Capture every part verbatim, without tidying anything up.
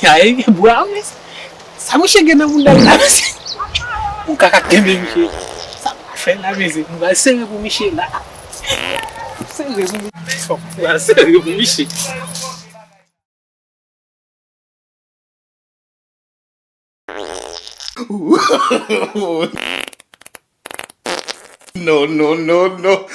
Ay, bwa, mesye. Sa misye gen nan mounda l la, mesye? Ou kaka kenbe misye. Sa m fè la, mesye? M pral sere pou misye la. Sere pou misye. M pral sere pou misye. No, no, no, no.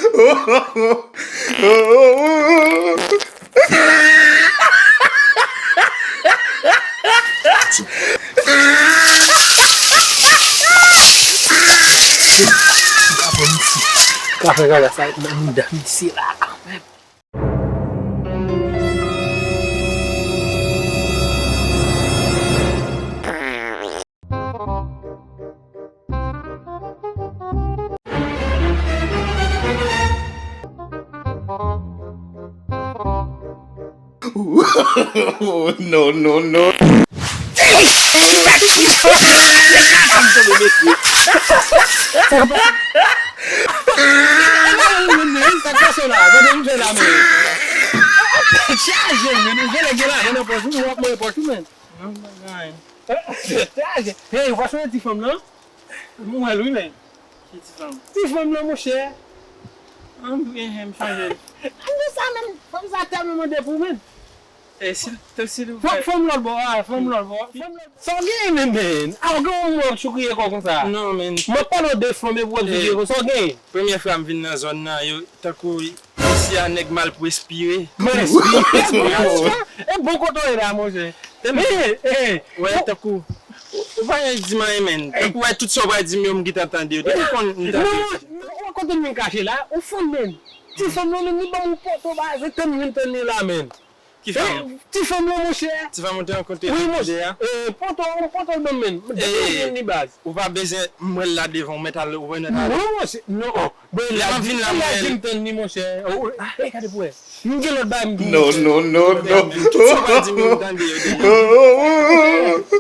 Ka fè kaka sa nan mouda misye la kanmenm. No, no, no. Sa k pase w la? Gade m fè la, men. Chaje, men. Ou genlè gen lajan nan pòch ou, men w ap manje pòch ou, men. Non, pa gen anyen. Chaje. Hey, ou pa sonje ti fanm lan? M wè l wi, men. Ki ti fanm? Ti fanm lan, monchè. An, byen, m sonje l. An, men sa menm, fanm sa tèlman mande pou ou, men. E, si, si l Fanm, fanm lòt bò a, fanm lòt bò. Fanm lòt bò. Sa w genyen menm, men? A, w gen yon mò w ap soukriye kò konsa. Non, men. M ap pale w de fanm epi w ap soukriye kò. Sa w genyen? Premye fwa m vin nan zòn nan, yo, tankou isi a, nèg mal pou espire. Mal espire? E bon kote w ye la, monchè. Tèlman. Wè, tankou, ou, ou pa gen di m anyen, men. Tankou, wè, tout sa w pral di m yo, m gentan tande yo. Depi konn, m tande yo. Non, non, kote m vin kache la, ou fanm, men. Ti fanm nan, li ban m yon poto, ba, se tann vin tann li la, men. Ki fanm? Ti fanm lan, monchè. Ti fanm ou te rankontre wi, monchè. Poto, poto l ban m, men. Depi li baz. Ou pa bezwen m wè l la devan, ou mèt al, ou mèt al. Non, monchè, non. Lè m ap vin la, mwen di m tann li, monchè. E, gade pou wè. M gen lòt bagay m di. Non, non, non, non. Tout sa w pral di m, m tande yo deja.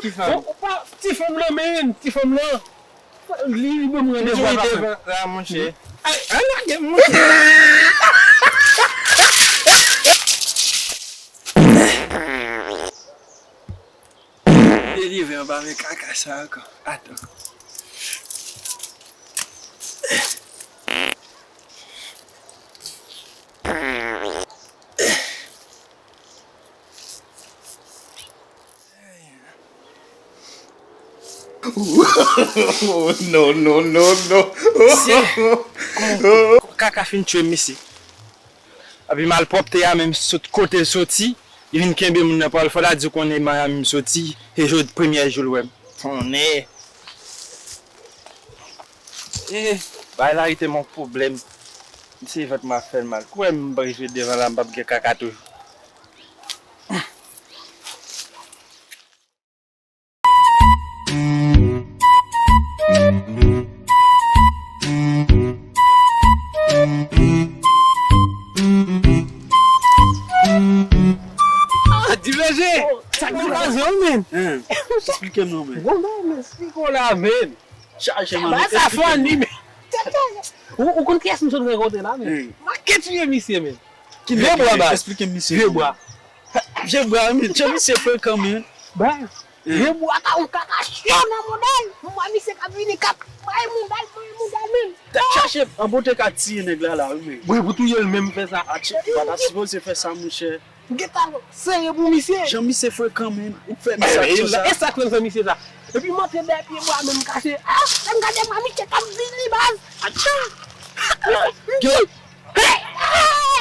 Ki fanm? Ti fanm lan, men. Ti fanm lan. Li, li ban m randevou avè m. Devan la, monchè. Ay, ay, lage m, monchè. Delivre anba men kaka sa ankò. Atann. No, no, no, no. Misye, kaka fin tchwe misye. Epi malpwòpte a menm sot kote l soti, li vin kenbe moun nan pawòl. Fò l a di w konnen Miami m soti, se jodi premye jou l wè m. Tonnè. Eh, bay la rete m yon pwoblèm. Se vant m ap fè l mal. Kwè m rive devan la, m p ap gen kaka toujou. Ah, Divèje! Sa k nan kaze w, men? Hein? Esplike m non, men. Bon, non, men, esplike w la, men. Chaje, man. Ba sa fò ni, men. Ou, ou konn kiyès m sot rankontre la, men? Hein. Makèt vye misye, men. Vye bwa, baz. Esplike m misye. Vye bwa. Vye bwa, men. Jan misye frekan, men. Baz. Vye bwa ka yon kaka cho nan mouda l. M wè misye k ap vini, k ap bay mouda l, bay mouda l, men. Tèt chaje, an bon te ka tiye nèg la, la, wi, men. Wi, pou touye l menm fè sa. Atchè, ou pa ta sipoze fè sa, monchè. M gentan sere pou misye. Jan misye frekan, men. Ou fè misye aksyon sa. E sa k fè m fè misye sa. Epi m antre dèyè pye bwa, men m kache. Ah, lè m gade bwa misye k ap vini, baz. Atchè. Hey!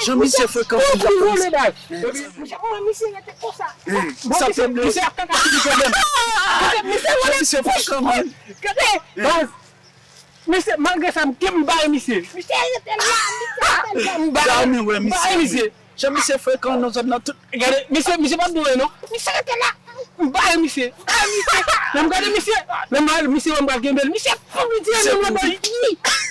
Jan misye frekan pou m ap pran. Epi misye, mwen, misye rete konsa. Bon, misye, misye ap kaka sou pwoblèm. Misye, misye, misye frekan, men. Gade, baz. Misye, malgre sa, m kem bare misye. Misye rete la, misye rete la. M bare, m bare misye. Jan misye frekan nan zòn nan tout. Gade, misye, misye pa dwe, non. Misye rete la. M pa wè misye. M pa wè misye. Lè m gade misye, lè m gade misye, wè m pral kenbe l. Misye fou, misye menm la, li.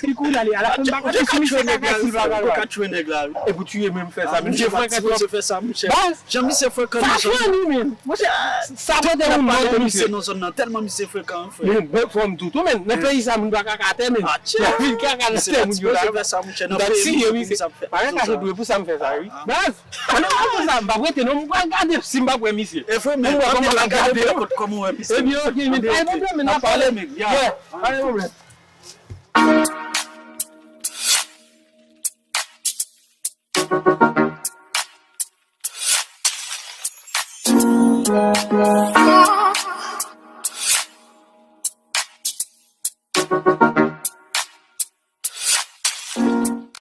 Li kouri ale, a la fen, m pa konn si misye ka kase l pa ka. Ou ka tchwe nèg la, wi. E pou tchwe menm fè sa, men misye frekan twòp. Fè sa, monchè. Baz, jan misye frekan nan zòn nan. Sa fè ni, men. Monchè, sa pote moun nan misye nan zòn nan, tèlman misye frekan, frè. Men, men, fò m di w tou, men, nan peyi sa, moun pa kaka atè, men. Moun kaka nan tè moun yo la. Fè sa, monchè, nan peyi misye. Pa gen kache dwe pou sa m fè sa, wi. Baz, Ann, ann, ann, sa, m p ap rete non, m pral gade si m p ap wè misye. E vre, men, ann, ann, gade, men, kòman w wè misye. Ebyen, ok, men, pa gen pwoblèm, men, n a pale, men, yeah. Yeah, pa gen pwoblèm.